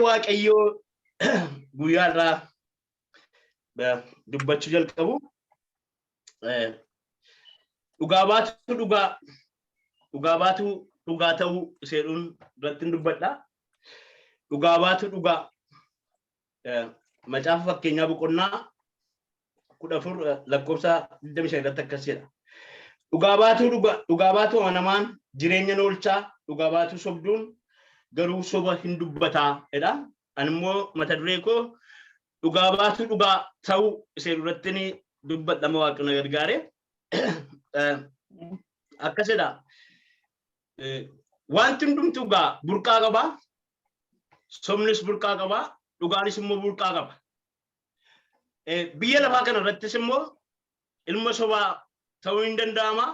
Waaqayyoo guyyaa irraa dubbachuu jalqabu, dhugaa baatu dhugaa, dhugaa baatu dhugaa ta'uu iseedhuun irratti dubbadha. Dhugaa baatu dhugaa, Macaafa Fakkeenyaa boqonnaa 14 lakkoofsa 25 irratti akkas jedha. Dhugaa baatuu dhugaa, dhugaa baatuu amanamaan jireenya oolchaa, dhugaa baatuu sobduun garuu soba hin dubbataa jedha. Ani immoo mata duree koo dhugaa baatuu dhugaa ta'uu isee irratti ni dubbadhama, Waaqni na gargaare. Akkas jedha. Wanti hundumtuu gaa burqaa qaba. Sobnis burqaa qaba. Dhugaanis immoo burqaa qaba. Biyya lafaa kana irrattis immoo ilma sobaa ta'uun hin danda'ama.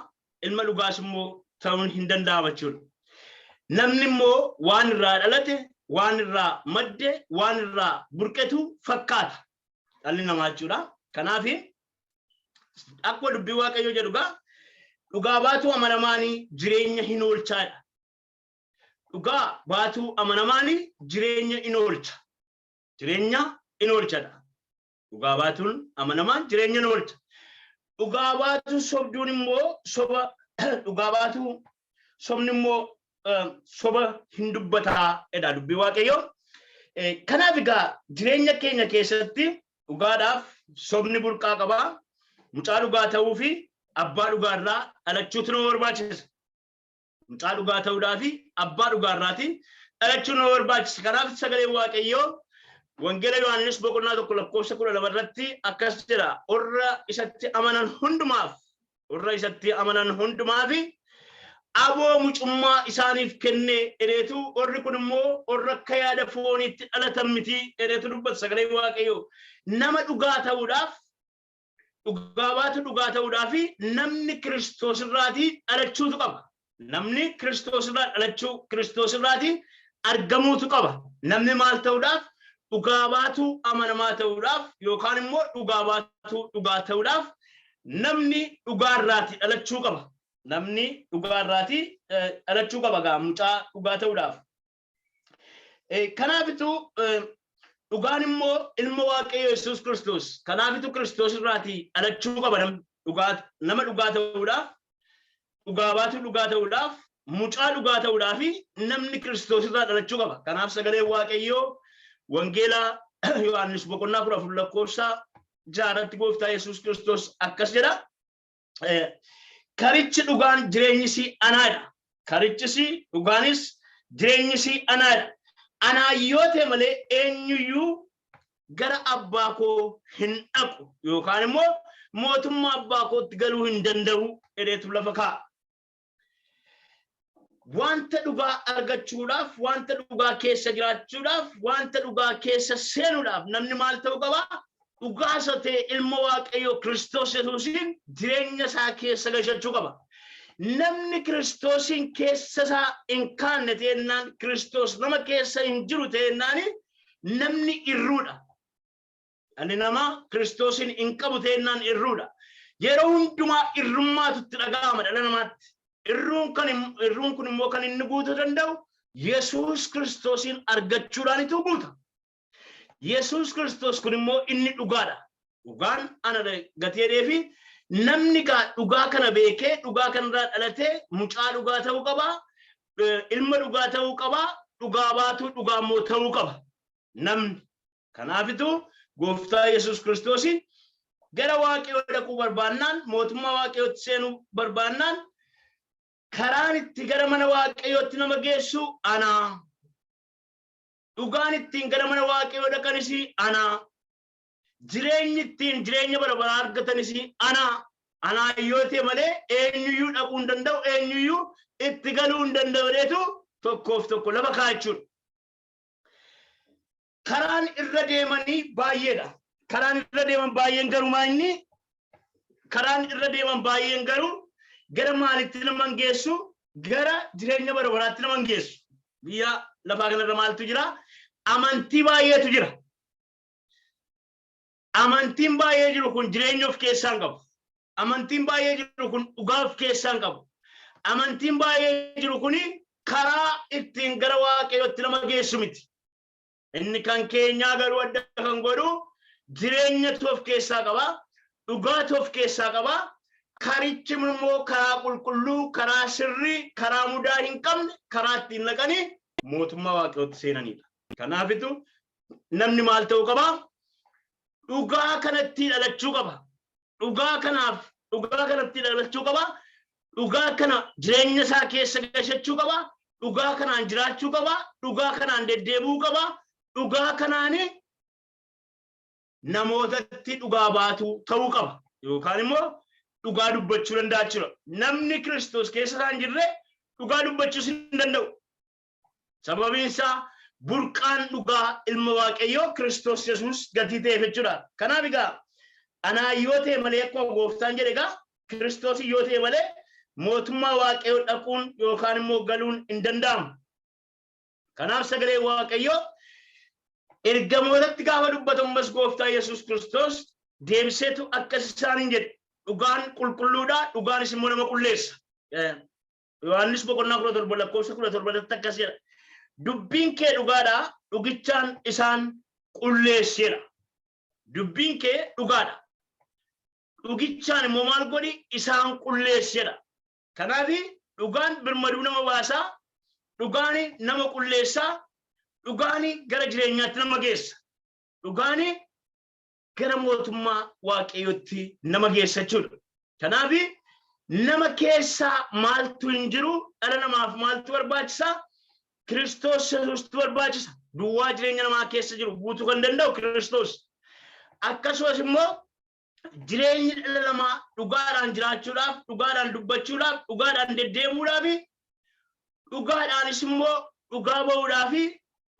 Ilma dhugaas immoo ta'uun hin danda'ama jechuudha. Namni immoo waan irraa dhalate, waan irraa madde, waan irraa burqetu fakkaata dhalli namaa jechuudha. Kanaaf akkuma dubbii Waaqayyoo jedhu gaa, dhugaa baatuu amanamaanii jireenya hin oolchaadha. Dhugaa baatuu amanamaanii jireenya in oolcha. Jireenya in oolchadha. Dhugaa baatuun amanamaan jireenya in oolcha. Dhugaa baatuu sobduun immoo soba, dhugaa baatuu sobni immoo soba hin dubbataa jedha dubbii Waaqayyoo. Kanaaf egaa jireenya keenya keessatti dhugaadhaaf sobni burqaa qabaa. Mucaa dhugaa ta'uu fi abbaa dhugaarraa dhalachuutu nama barbaachisa. Mucaa dhugaa ta'uudhaa fi abbaa dhugaarraatiin dhalachuu nama barbaachisa. Kanaaf sagaleen Waaqayyoo Wangeela Yohaannis boqonnaa 1 lakkoofsa 12 irratti akkas jedha. Warra isatti amanan hundumaaf, warra isatti amanan hundumaaf aboo mucummaa isaaniif kenne jedheetu, warri kun immoo warra akka yaada fooniitti dhalatan miti jedheetu dubbata sagaleen Waaqayyoo. Nama dhugaa ta'uudhaaf, dhugaa baatu dhugaa ta'uudhaaf namni Kiristoos irraatii dhalachuutu qaba. Namni Kiristoos irraa dhalachuu, Kiristoos irraatii argamuutu qaba. Namni maal ta'uudhaaf? Dhugaa baatuu amanamaa ta'uudhaaf yookaan immoo dhugaa baatuu dhugaa ta'uudhaaf namni dhugaa irraatii dhalachuu qaba. Namni dhugaa irraatii dhalachuu qaba gaa mucaa dhugaa ta'uudhaaf. Kanaafitu dhugaan immoo ilma Waaqayyo Yesuus Kiristoos. Kanaafitu Kiristoos irraatii dhalachuu qaba namni dhugaa, nama dhugaa ta'uudhaaf, dhugaa baatuu dhugaa ta'uudhaaf, mucaa dhugaa ta'uudhaaf namni Kiristoos irraa dhalachuu qaba. Kanaaf sagaleen Waaqayyoo Wangeela Yohaannis boqonnaa 14 lakkoofsa 6 irratti Gooftaa Yesuus Kiristoos akkas jedha. Karichi, dhugaan, jireenyis anaadha. Karichis, dhugaanis, jireenyis anaadha. Anaa yoo ta'e malee eenyuyyuu gara abbaa koo hin dhaqu yookaan immoo mootummaa abbaa kootti galuu hin danda'u jedheetu lafa kaa'a. Wanta dhugaa argachuudhaaf, wanta dhugaa keessa jiraachuudhaaf, wanta dhugaa keessa seenuudhaaf namni maal ta'uu qaba? Dhugaa isa ta'e ilma Waaqayyoo Kiristoos Yesuusiin jireenya isaa keessa galchachuu qaba. Namni Kiristoosiin keessa isaa hin kaanne ta'ennaan, Kiristoos nama keessa hin jiru ta'ennaan, namni irruudha. Dhalli namaa Kiristoosiin hin qabu ta'ennaan irruudha. Yeroo hundumaa irrummaatu itti dhaga'ama dhala namaatti. Irruun kun immoo kan inni guutuu danda'u Yesuus Kiristoosiin argachuudhaanitu guuta. Yesuus Kiristoos kun immoo inni dhugaadha. Dhugaan ana gatii fi namni gaa dhugaa kana beekee dhugaa kanarraa dhalatee mucaa dhugaa ta'uu qaba. Ilma dhugaa ta'uu qaba. Dhugaa baatuu dhugaa immoo ta'uu qaba. Namni. Kanaafitu Gooftaa Yesuus Kiristoos gara Waaqayyoo dhaquu barbaannaan, mootummaa Waaqayyootti seenuu barbaannaan, karaan itti gara mana Waaqayyootti nama geessu ana. Dhugaan ittiin gara mana Waaqayyoo dhaqanis ana. Jireenyi ittiin jireenya bara baraa argatanis ana. Anaa yoo ta'e malee eenyuyyuu dhaquu hin danda'u, eenyuyyuu itti galuu hin danda'u jedheetu tokkoof tokko lafa kaa'a. Karaan irra deemanii baay'eedha. Karaan irra deeman baay'een garuu maa inni? Karaan irra deeman baay'een garuu gara maalitti nama hin geessu? Gara jireenya bara baraatti nama hin geessu. Biyya lafaa kanarra maaltu jira? Amantii baay'eetu jira. Amantiin baay'ee jiru kun jireenya of keessaa hin qabu. Amantiin baay'ee jiru kun dhugaa of keessaa hin qabu. Amantiin baay'ee jiru kun karaa ittiin gara Waaqayyootti nama geessu miti. Inni kan keenyaa garuu adda kan godhu jireenyatu of keessaa qaba. Dhugaatu of keessaa qaba. Karichi immoo karaa qulqulluu, karaa sirrii, karaa mudaa hin qabne, karaa ittiin naqanii mootummaa Waaqayyootti seenanidha. Kanaafitu namni maal ta'uu qaba? Dhugaa kanatti dhalachuu qaba. Dhugaa kanaaf dhugaa kanatti dhalachuu qaba. Dhugaa kana jireenya isaa keessa gashachuu qaba. Dhugaa kanaan jiraachuu qaba. Dhugaa kanaan deddeebi'uu qaba. Dhugaa kanaan namootatti dhugaa baatu ta'uu qaba. Yookaan immoo dhugaa dubbachuu danda'a jechuudha. Namni Kiristoos keessa isaa hin jirre dhugaa dubbachuus hin danda'u. Sababiin isaa burqaan dhugaa ilma Waaqayyoo Kiristoos Yesuus gatii ta'eef jechuudha. Kanaaf egaa anaa yoo ta'e malee, akkuma Gooftaan jedhe egaa, Kiristoos yoo ta'e malee mootummaa Waaqayyoo dhaquun yookaan immoo galuun hin danda'amu. Kanaaf sagalee Waaqayyoo ergamootatti gaafa dubbatu ammas Gooftaa Yesuus Kiristoos deebiseetu akkas isaaniin jedhe: dhugaan qulqulluudha, dhugaanis immoo nama qulleessa. Yohaannis boqonnaa 17 lakkoofsa 17 irratti akkas jedha. "Dubbiin kee dhugaadha, dhugichaan isaan qulleesseera." Dubbiin kee dhugaadha. Dhugichaan immoo maal godhi? Isaan qulleesseera. Kanaaf dhugaan birmaduu nama baasaa, dhugaan nama qulleessaa, dhugaan gara jireenyaatti nama geessa. Dhugaan gara mootummaa Waaqayyootti nama geessa jechuudha. Kanaaf nama keessaa maaltu hin jiru? Dhala namaaf maaltu barbaachisaa? Kiristoos Yesuustu barbaachisa. Duwwaa jireenya namaa keessa jiru guutuu kan danda'u Kiristoos. Akkasumas immoo jireenyi dhala namaa dhugaadhaan jiraachuudhaaf, dhugaadhaan dubbachuudhaaf, dhugaadhaan deddeemuudhaaf, dhugaadhaanis immoo dhugaa ba'uudhaaf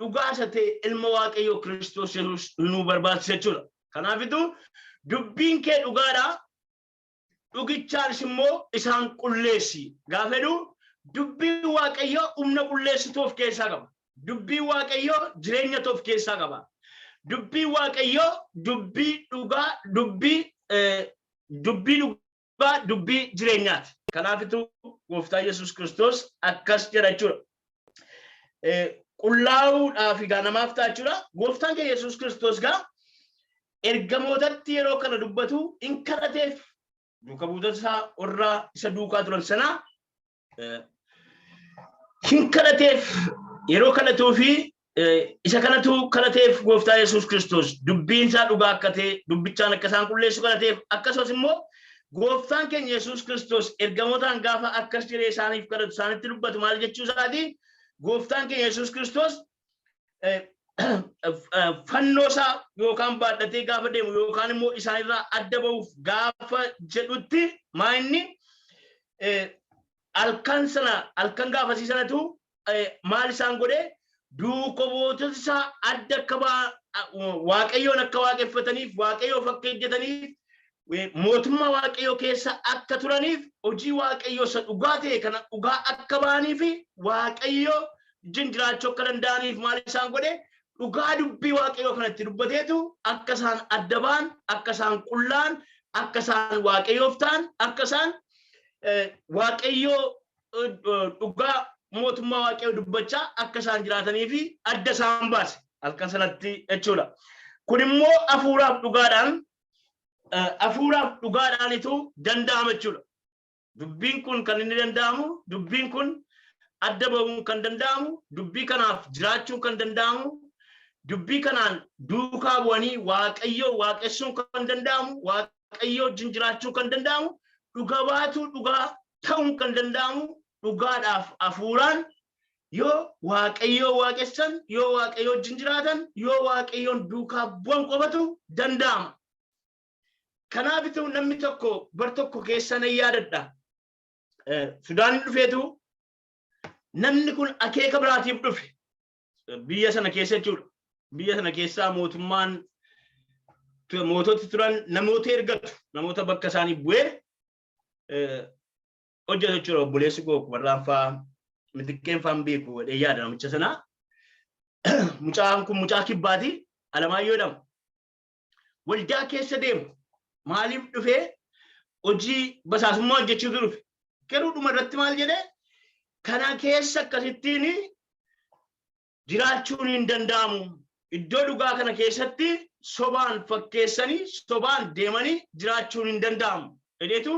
dhugaa isa ta'e ilma Waaqayyoo Kiristoos Yesuus nu barbaachisa jechuudha. Kanaafituu "dubbiin kee dhugaadha, dhugichaanis immoo isaan qulleessi" gaafa jedhu, dubbiin Waaqayyoo humna qulleessituu of keessaa qaba. Dubbiin Waaqayyoo jireenyatu of keessaa qaba. Dubbiin Waaqayyoo dubbii dhugaa, dubbii dhugaa, dubbii jireenyaati. Kanaafituu Gooftaa Yesuus Kiristoos akkas jedha jechuudha. Qullaa'uudhaaf egaa namaaf ta'a jechuudha. Gooftaan keenya Yesuus Kiristoos gaa ergamootatti yeroo kana dubbatu in kadhateef. Duuka buutota isaa warra isa duukaa turan sanaa hin kadhateef. Yeroo kadhatuu fi isa kanatu kadhateef Gooftaa Yesuus Kiristoos, dubbiin isaa dhugaa akka ta'e, dubbichaan akka isaan qulleessu kadhateef. Akkasumas immoo Gooftaan keenya Yesuus Kiristoos ergamootaan gaafa akkas jedhee isaaniif kadhatu, isaanitti dubbatu, maal jechuu isaati? Gooftaan keenya Yesuus Kiristoos fannoo isaa yookaan baadhatee gaafa deemu yookaan immoo isaanirraa adda ba'uuf gaafa jedhutti, maa inni halkan sana, halkan gaafasii sanatu maal isaan godhe? Duuka buutota isaa adda akka Waaqayyoon akka waaqeffataniif, Waaqayyoof akka hojjetaniif, mootummaa Waaqayyoo keessa akka turaniif, hojii Waaqayyoo isa dhugaa ta'e kana dhugaa akka ba'anii fi Waaqayyoo wajjin jiraachuu akka danda'aniif maal isaan godhe? Dhugaa dubbii Waaqayyoo kanatti dubbateetu akka isaan adda ba'an, akka isaan qullaan, akka isaan Waaqayyoof ta'an, akka isaan Waaqayyoo dhugaa mootummaa Waaqayyoo dubbachaa akka isaan jiraatanii fi adda isaan baase halkan sanatti jechuudha. Kun immoo hafuuraaf dhugaadhaanitu danda'ama jechuudha. Dubbiin kun kan inni danda'amu, dubbiin kun adda ba'uun kan danda'amu, dubbii kanaaf jiraachuun kan danda'amu, dubbii kanaan duukaa bu'anii Waaqayyoo waaqessuun kan danda'amu, Waaqayyoo wajjin jiraachuun kan danda'amu, dhuga baatuu dhugaa ta'uun kan danda'amu dhugaadhaaf hafuuraan yoo Waaqayyoo waaqessan, yoo Waaqayyoo wajjin jiraatan, yoo Waaqayyoon duukaa bu'an qofatu danda'ama. Kanaafitu namni tokko bar tokko keessa nan yaadadha. Sudaanin dhufeetu namni kun akeeka biraatiif dhufe. Biyya sana keessa jechuudha. Biyya sana keessaa mootummaan moototi turan namoota ergatu. Namoota bakka isaanii bu'ee hojjetu jechuudha. Obboleessi koo Kumarraan fa'aa, Mitikkeen fa'aan beeku jedhee yaada namicha sanaa. Mucaan kun mucaa kibbaati. Alamaayyoo jedhama. Waldaa keessa deemu. Maaliif dhufee? Hojii basaasummaa hojjechuutu dhufe. Garuu dhuma irratti maal jedhee? Kana keessa akkasittiin jiraachuun hin danda'amu. Iddoo dhugaa kana keessatti sobaan fakkeessanii, sobaan deemanii jiraachuun hin danda'amu. Jedheetu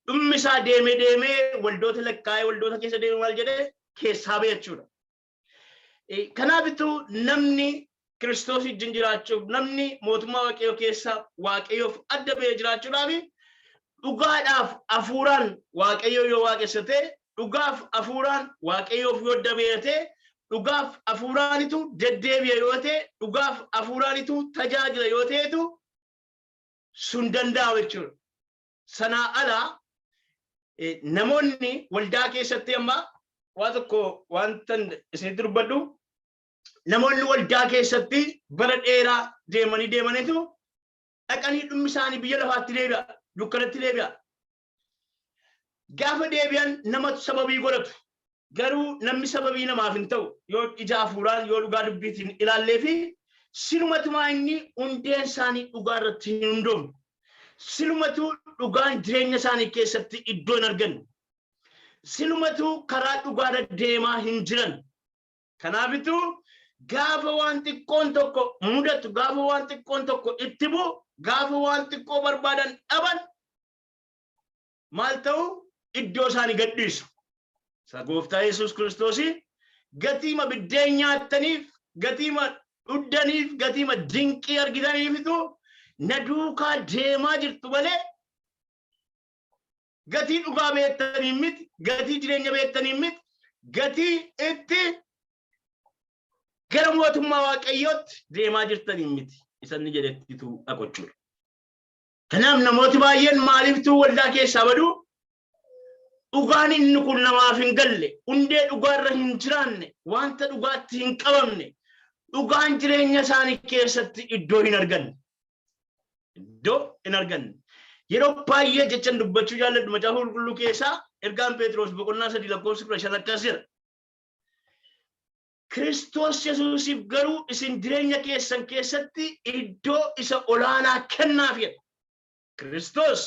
dhummi isaa deemee deemee waldoota lakkaa'ee, waldoota keessa deemee maal jedhee keessaa ba'e jechuudha. Kanaafituu namni Kiristoos wajjin jiraachuuf, namni mootummaa Waaqayyoo keessa Waaqayyoof adda ba'ee jiraachuudhaaf, dhugaadhaaf hafuuraan Waaqayyoo yoo waaqessate, dhugaaf hafuuraan Waaqayyoof yoo adda ba'e, dhugaaf hafuuraanitu deddeebi'a yoo ta'e, dhugaaf hafuuraanitu tajaajila yoo ta'etu sun danda'ama jechuudha. Sanaa alaa namoonni waldaa keessatti, amma waa tokko wanta isinitti dubbadhu, namoonni waldaa keessatti bara dheeraa deemanii deemaniitu dhaqanii dhummi isaanii biyya lafaatti deebi'a, dukkanatti deebi'a. Gaafa deebi'an namatu sababii godhatu. Garuu namni sababii namaaf hin ta'u. Yoo ija hafuuraan, yoo dhugaa dubbiitiin ilaallee fi silumatumaa inni hundeen isaanii dhugaa irratti hin hundoofne. Silumatu dhugaan jireenya isaanii keessatti iddoo hin arganne. Silumatu karaa dhugaarra deemaa hin jiran. Kanaafituu gaafa waan xiqqoon tokko mudatu, gaafa waan xiqqoon tokko itti bu'u, gaafa waan xiqqoo barbaadan dhaban, maal ta'u? Iddoo isaanii gadhiisu. Isa Gooftaa Yesuus Kiristoosii gatiima biddeen nyaattaniif, gatiima dhuddaniif, gatiima dinqii argitaniifitu na duukaa deemaa jirtu malee gatii dhugaa beektaniin miti, gatii jireenya beektaniin miti, gatii itti gara mootummaa Waaqayyootti deemaa jirtaniin miti. Isa inni jedhettitu dhaqochuudha. Kanaaf namooti baay'een maaliiftuu waldaa keessaa baduu? Dhugaan inni kun namaaf hin galle, hundee dhugaarra hin jiraanne, wanta dhugaatti hin qabamne, dhugaan jireenya isaanii keessatti iddoo hin arganne. Iddoo hin arganne. Yeroo baay'ee jechan dubbachuu jaalladhu, Macaafa Qulqulluu keessaa ergaan Phexros boqonnaa 3 lakkoofsa 15 akkas jedha. Kiristoos Yesuusiif garuu isin jireenya keessan keessatti iddoo isa olaanaa kennaaf jedha. Kiristoos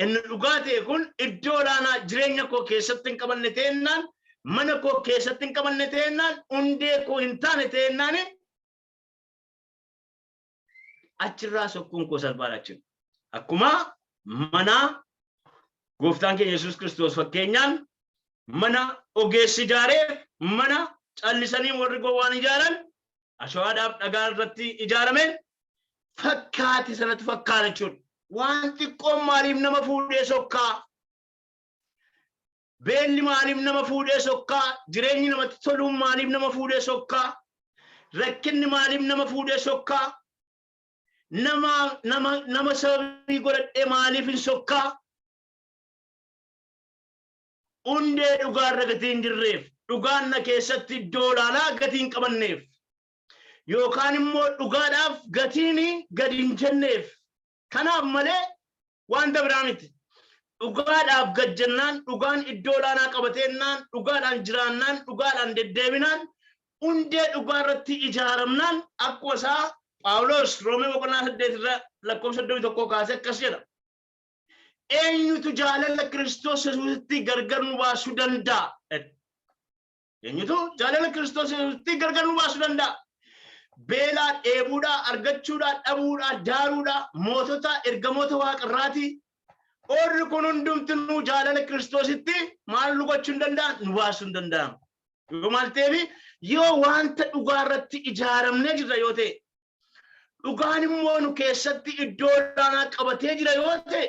inni dhugaa ta'e kun iddoo olaanaa jireenya koo keessatti hin qabanne ta'ennaan, mana koo keessatti hin qabanne ta'ennaan, hundee koo hin taane ta'ennaan, achirraa sokkuun koo salphaadha jechuudha. Akkuma mana Gooftaan keenya Yesuus Kiristoos fakkeenyaan mana ogeessi ijaareef mana callisanii warri gowwaan ijaaran ashawaadhaaf dhagaa irratti ijaarame fakkaate sanatti fakkaata jechuudha. Waan xiqqoon maaliif nama fuudhee sokkaa? Beelli maaliif nama fuudhee sokkaa? Jireenyi namatti toluun maaliif nama fuudhee sokkaa? Rakkinni maaliif nama fuudhee sokkaa? Nama sababii godhadhee maaliif hin sokkaa? Hundee dhugaarra gatii hin jirreef, dhugaan na keessatti iddoo olaanaa gatii hin qabanneef, yookaan immoo dhugaadhaaf gatiin gadi hin jenneef. Kanaaf malee wanta biraa miti. Dhugaadhaaf gad jennaan, dhugaan iddoo olaanaa qabateennaan, dhugaadhaan jiraannaan, dhugaadhaan deddeebinaan, hundee dhugaa irratti ijaaramnaan, akkuma isaa Phaawulos Roomee boqonnaa 8 irra lakkoofsa 31 kaasee akkas jedha. Eenyutu jaalala Kiristoos Yesuusitti gargar nu baasuu danda'a? Eenyutu jaalala Kiristoos Yesuusitti gargar nu baasuu danda'a? Beelaa, dheebuudhaa, argachuudhaa, dhabuudhaa, daaruudhaa, mootota, ergamoota waaqarraatii. Warri kun hundumtinuu jaalala Kiristoositti maal nu gochuu hin danda'an? Nu baasuu hin danda'an. Yoo maal ta'eef? Yoo wanta dhugaa irratti ijaaramnee jirra yoo ta'e, dhugaan immoo nu keessatti iddoo olaanaa qabatee jira yoo ta'e,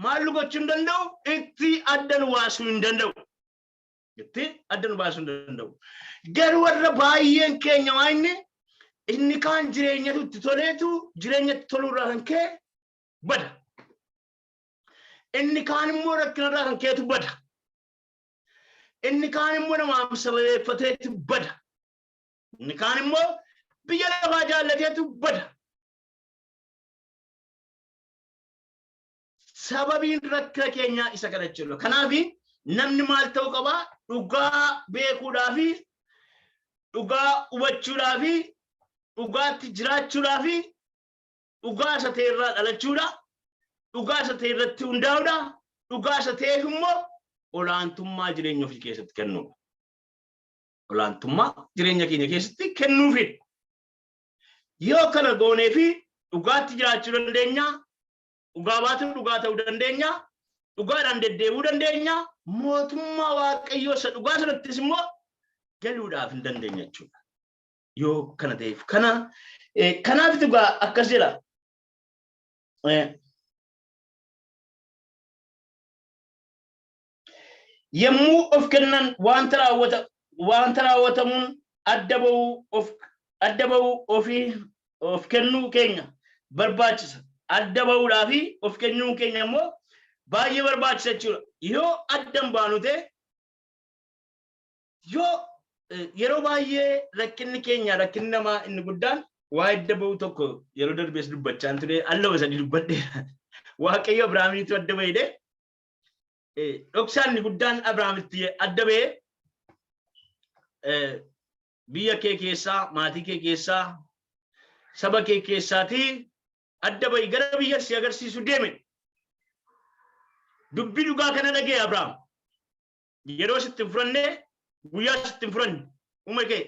maal nu gochuu hin danda'u? Itti adda nu baasuu hin danda'u. Itti adda nu baasuu hin danda'u. Garuu warra baay'een keenya waa inni kaan jireenyatu itti toleetu jireenya itti toluurraa kan ka'e bada. Inni kaan immoo rakkinarraa kan ka'etu bada. Inni kaan immoo namaaf sababeeffateetu bada. Inni kaan immoo biyya lafaa jaallateetu bada. Sababiin rakkina keenyaa isa kana jechuudha. Kanaaf namni maal ta'uu qaba? Dhugaa beekuudhaa fi dhugaa hubachuudhaa fi dhugaatti jiraachuudhaa fi dhugaa isa ta'e irraa dhalachuudha. Dhugaa isa ta'e irratti hundaa'uudha. Dhugaa isa ta'eef immoo olaantummaa jireenya ofii keessatti kennuudha. Olaantummaa jireenya keenya keessatti kennuufidha. Yoo kana goonee fi dhugaatti jiraachuu dandeenya, dhugaa baatu dhugaa ta'uu dandeenya, dhugaadhaan deddeebi'uu dandeenya, mootummaa Waaqayyoo isa dhugaa sanattis immoo galuudhaaf hin dandeenya jechuudha. Yoo kana ta'eef kana kanaaf dhugaa akkas jedha. Yommuu of kennan wanta raawwata wanta raawwatamuun adda ba'uu of adda ba'uu ofii of kennuu keenya barbaachisa. Adda ba'uudhaa fi of kennuun keenya immoo baay'ee barbaachisa jechuudha. Yoo adda hin baanu ta'e yoo yeroo baay'ee rakkinni keenya rakkinni namaa inni guddaan waa'ee adda ba'uu tokko yeroo darbees dubbachaan ture allama sadii dubbadheera. Waaqayyo Abiraamiitu adda ba'edhe. Dhoksaan inni guddaan Abiraamitti adda ba'ee biyya kee keessaa, maatii kee keessaa, saba kee keessaatii adda ba'i gara biyya si agarsiisu deeme. Dubbii dhugaa kana dhaga'e Abiraam. Yeroo sitti hin furanne, guyyaa sitti hin furanne, uume kee.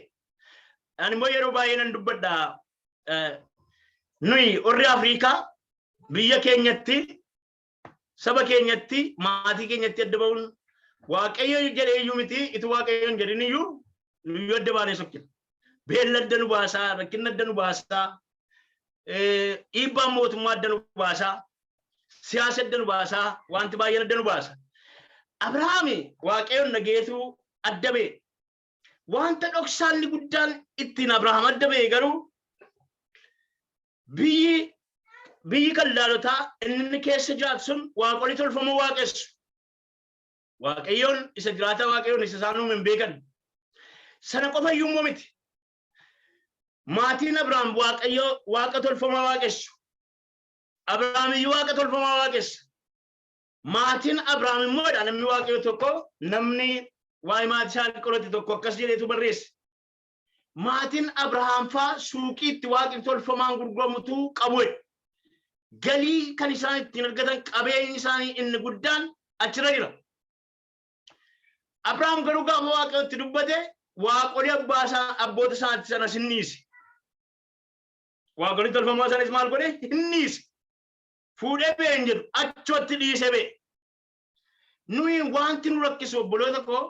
Ani immoo yeroo baay'ee nan dubbadha. Nuyi warri Afriikaa biyya keenyatti, saba keenyatti, maatii keenyatti adda ba'uun Waaqayyo jedhee iyyuu miti, itu Waaqayyo hin jedhin iyyuu nuyi adda baanee sokkina. Beelli adda nu baasaa, rakkinni adda nu baasaa, dhiibbaan mootummaa adda nu baasaa, siyaasa adda nu baasaa, wanti baay'een adda nu baasa. Abrahaami Waaqayyoon dhageetu adda ba'e. Wanta dhoksaanni guddaan ittiin Abrahaam adda ba'e garuu biyyi Kaldaanotaa inni keessa jiraatu sun waaqolii tolfamoo waaqessu. Waaqayyoon isa jiraataa Waaqayyoon isa isaan uume hin beekan. Sana qofa iyyuu immoo miti. Maatiin Abrahaam Waaqayyo waaqa tolfamaa waaqessu. Abrahaam iyyuu waaqa tolfamaa waaqessa. Maatiin Abrahaam immoo dha namni Waaqayyo tokko namni waa'ee maatii isaa qorate tokko akkas jedheetu barreesse. Maatiin Abrahaam faa suuqiitti waaqni tolfamaan gurguramutu qabu. Galii kan isaan ittiin argatan qabeenyi isaanii inni guddaan achirra jira. Abrahaam garuu gaafa Waaqayyotti dubbate waaqolii abbaa isaa abboota isaatti sanas hin dhiise. Waaqolii tolfamaa sanas maal godhe? Hin dhiise. Fuudhee ba'e hin jedhu achumatti dhiisee ba'e. Nuyi wanti nu rakkisu obboloota koo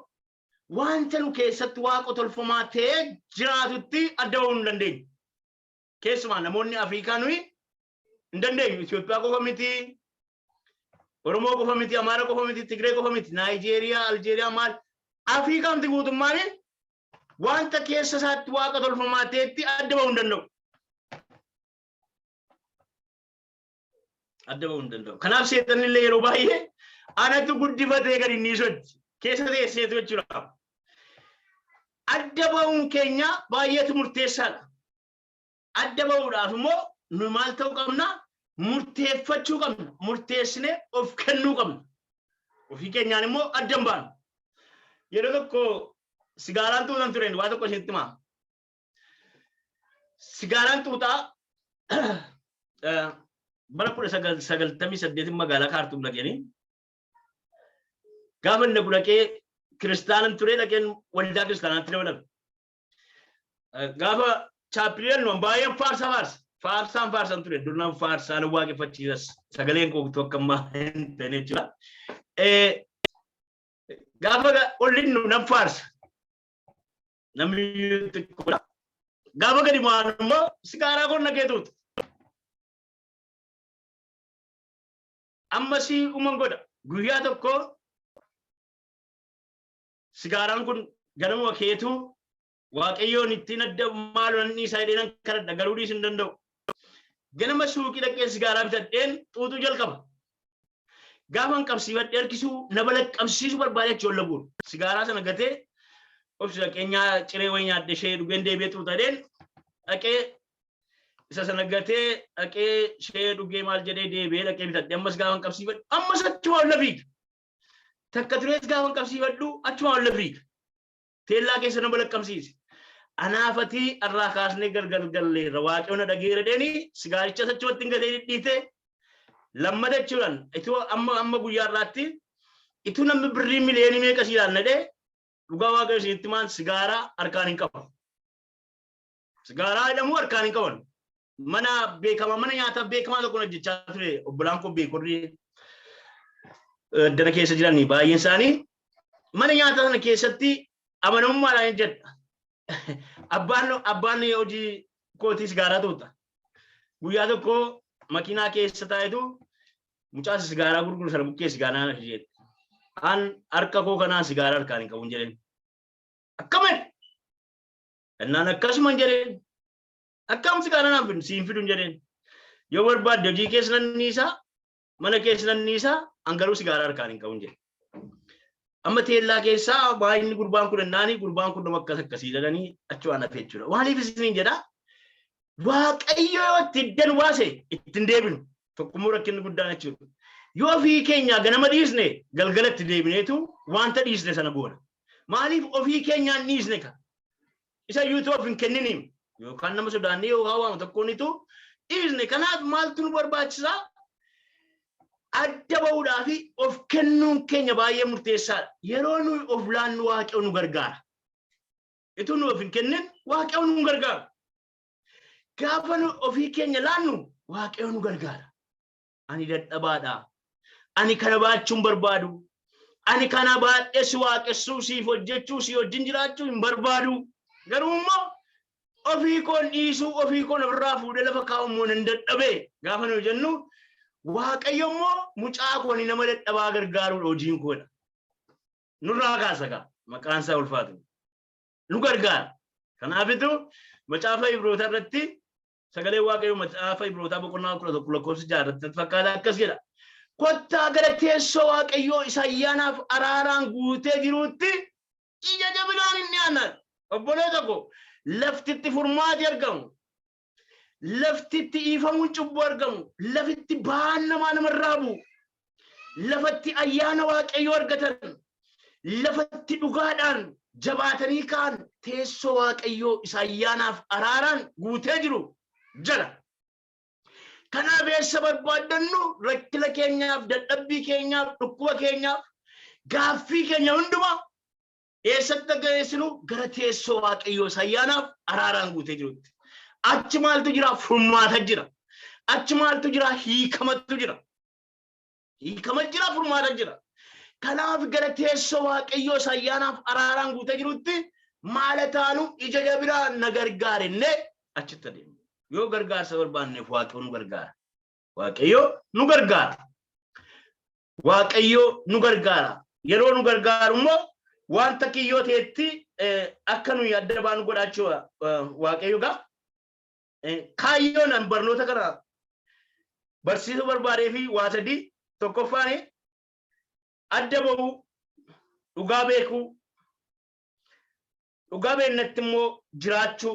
wanta nu keessatti waaqa tolfamaa ta'ee jiraatutti adda ba'uu hin dandeenyu. Keessumaa namoonni Afrikaa nuyi hin dandeenyu. Itoophiyaa qofa miti, Oromoo qofa miti, Amaara qofa miti, Tigree qofa miti, Naayijeeriyaa, Aljeeriyaa maal Afrikaa miti guutummaan wanta keessa isaatti waaqa tolfamaa ta'etti adda ba'uu hin danda'u. Adda ba'uu hin danda'u. Kanaaf seexanni illee yeroo baay'ee anatu guddifatee gadi inni sochi keessa teesseetu jechuudha. Adda ba'uun keenya baay'eetu murteessaadha. Adda ba'uudhaaf immoo nu maal ta'uu qabna? Murteeffachuu qabna. Murteessinee of kennuu qabna. Ofii keenyaan immoo adda hin baanu. Yeroo tokko sigaaraan xuuxan tureen waa tokko isinitti himaa. Sigaaraan xuuxaa bara 1998 magaalaa Kaartuum dhaqeenii gaafa inni dhaqee kiristaanan turee dhaqeen waldaa kiristaanaatti dabalame. Gaafa chaappiliin nu baay'een faarsa faarsa. Faarsaan faarsan ture duraan faarsaan waaqeffachiisas sagaleen koo akka ammaa hin ta'in jechuudha. Gaafa olli nu nan faarsa. Namni xiqqoodha. Gaafa gadi bu'an immoo sigaaraa kun naqee tuuta. Ammasii uuman godha. Guyyaa tokko sigaaraan kun ganamuma keetu Waaqayyoon ittiin adda maaloo nan dhiisaa jedhee nan kadhadha garuu dhiisuu hin danda'u. Ganama suuqii dhaqee sigaaraa bitadheen xuuxuu jalqaba. Gaafan qabsiifadhee harkisuu na balaqqamsiisuu barbaade achi ol laguun. Sigaaraa sana gatee obsi dhaqee ciree wayii nyaadhe ishee dhugeen deebi'ee xuuxadheen dhaqee isa sana gatee dhaqee ishee dhugee maal jedhee deebi'ee dhaqee bitadhe ammas gaafan qabsiifadhu ammas achuma ol fiiga. Takka turees gaafan qabsiifadhu achuma ol fiiga. Teellaa keessa na balaqqamsiise. Anaafatii irraa kaasnee gargar galleerra waaqayyo na dhageera dheeni sigaaricha achumatti hin gatee dhidhiite lammata jechuudhaan ituu amma amma guyyaa irraatti ituu namni birrii miliyoonii meeqa si ilaalla dhugaa waaqayyo isinitti maan sigaaraa harkaan hin qabu. Sigaaraa jedhamu harkaan hin qaban. Mana beekamaa, mana nyaataa beekamaa tokko hojjechaa ture. Obbolaan koo beekorri dana keessa jiran baay'een isaanii mana nyaataa sana keessatti amanamummaadhaan hojjedha. Abbaan hojii kootii sigaaraa tuuta. Guyyaa tokko makiinaa keessa taa'etu mucaa sigaaraa gurguru sana bukkee sigaaraa na fide. An harka koo kanaan sigaaraa harkaan hin qabu jedheen. Akkamiin? Innaan akkasuma hin jedheen. Akkam sigaaraa naan fidu siin fidu hin jedheen. Yoo barbaadde hojii keessa nan dhiisaa, mana keessa nan dhiisaa, an garuu sigaaraa harkaan hin qabu hin jedhe. Amma teellaa keessaa baay'inni gurbaan kun ennaanii gurbaan kun nama akkas akkasii jedhanii achi waan hafe jechuudha. Maaliif isiniin jedhaa? Waaqayyo yoo itti hidda nu baase ittiin deebinu. Tokkummoo rakkinni guddaan jechuudha. Yoo ofii keenyaa ganama dhiisne, galgala itti deebineetu wanta dhiisne sana goona. Maaliif ofii keenyaan dhiisne ka? Isa iyyuu of hin kenniniin yookaan nama sodaannee yookaan waama tokkoonitu dhiisne. Kanaaf maaltu nu barbaachisaa? Adda ba'uudhaa fi of kennuun keenya baay'ee murteessaadha. Yeroo nuyi of laannu Waaqayyo nu gargaara. Ituu nu of hin kennin Waaqayyo nu gargaara. Gaafa nu ofii keenya laannu Waaqayyo nu gargaara. Ani dadhabaadha. Ani kana baachuun barbaadu. Ani kana baadhee si waaqessuu, siif hojjechuu, si wajjin jiraachuu hin barbaadu. Garuu immoo ofii koon dhiisuu, ofii koon ofirraa fuudhee lafa kaa'u immoo nan dadhabee gaafa nuyi jennu, Waaqayyo immoo mucaa kooni nama dadhabaa gargaaruudha hojiin koodha. Nurraa kaasa gaa, maqaan isaa ulfaatu. Nu gargaara. Kanaafitu Macaafa Ibroota irratti sagalee Waaqayyoo Macaafa Ibrootaa boqonnaa 11 lakkoofsa 6 irratti natti fakkaata akkas jedha. Kottaa gara teessoo Waaqayyoo isa ayyaanaaf araaraan guutee jiruutti ija jabinaan hin dhiyaanna. Obboleessa koo, laftitti furmaati argamu, laftitti dhiifamuun cubbuu argamu, lafitti ba'aan namaa namarraa bu'u, lafatti ayyaana Waaqayyoo argatan, lafatti dhugaadhaan jabaatanii ka'an teessoo Waaqayyoo isa ayyaanaaf araaraan guutee jiru jala. Kanaaf eessa barbaaddannu rakkina keenyaaf, dadhabbii keenyaaf, dhukkuba keenyaaf, gaaffii keenya hundumaa eessatti akka geessinu? Gara teessoo Waaqayyoo isa ayyaanaaf araaraan guutee jirutti. Achi maaltu jira? Furmaata jira. Achi maaltu jira? Hiikamatu jira. Hiikama jira, furmaata jira. Kanaaf gara teessoo Waaqayyoo isa ayyaanaaf araaraan guutee jirutti maala taanu ija jabinaan na gargaarennee achitti adeemu. Yoo gargaarsa barbaanneef Waaqayyo nu gargaara. Waaqayyo nu gargaara. Waaqayyo nu gargaara. Yeroo nu gargaaru immoo wanta kiyyoo ta'etti akka nuyi adda baanu godhaachuu Waaqayyo gaa. Kaayyoon an barnoota kana barsiisuu barbaadee fi waa sadii. Tokkoffaan adda ba'uu, dhugaa beekuu, dhugaa beeknatti immoo jiraachuu,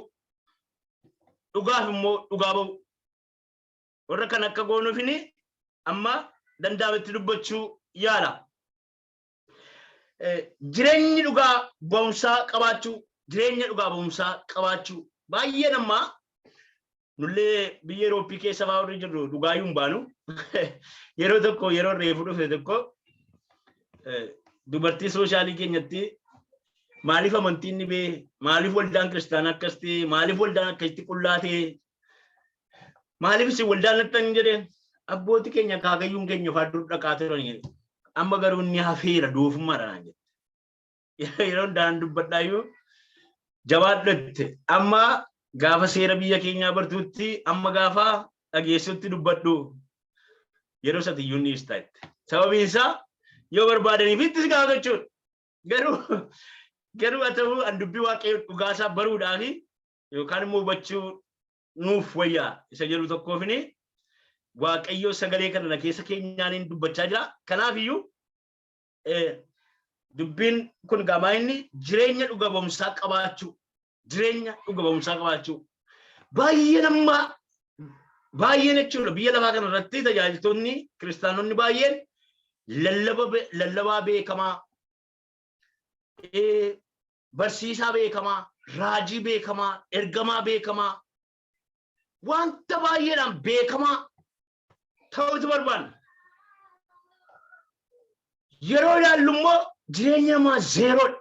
dhugaaf immoo dhugaa ba'uu. Warra kan akka goonuufini amma danda'ametti dubbachuu yaala. Jireenyi dhugaa ba'umsaa qabaachuu, jireenya dhugaa ba'umsaa qabaachuu. Baay'ee namaa nullee biyya Eurooppii keessa fa'aa warri jirru dhugaayyuu hin baanu. Yeroo tokko, yeroo reefu dhufe tokko, dubartii soshaalii keenyatti maaliif amantiin dhibee, maaliif waldaan kiristaanaa akkas ta'e, maaliif waldaan akkasitti qullaa ta'e, maaliif isin waldaan nattan jedheen, abbootii keenya akaakayyuun keenya fa'aa dur dhaqaa turan, amma garuu inni hafeera, doofummaadha naan jette. Yeroo hundaan dubbadhaayyuu jabaadhu, amma gaafa seera biyya keenyaa bartuutti, amma gaafa dhageessutti dubbadhu, yeroo satiyyuu ni ibsita jette. Sababiin isaa yoo barbaadaniif itti si gaafatu jechuudha. Garuu haa ta'u, an dubbii Waaqayyoo dhugaasaa baruudhaaf yookaan immoo hubachuu nuuf wayyaa isa jedhu tokkoofini Waaqayyoo sagalee kana na keessa keenyaaniin dubbachaa jira. Kanaaf iyyuu dubbiin kun gamaa inni jireenya dhuga ba'umsaa qabaachuu, jireenya dhuga ba'umsaa qabaachuu. Baay'ee nama baay'een jechuudha, biyya lafaa kana irratti tajaajiltoonni kiristaanonni baay'een lallabaa beekamaa, barsiisaa beekamaa, raajii beekamaa, ergamaa beekamaa, wanta baay'eedhaan beekamaa ta'utu barbaanna. Yeroo ilaallu immoo jireenya namaa zeeroodha.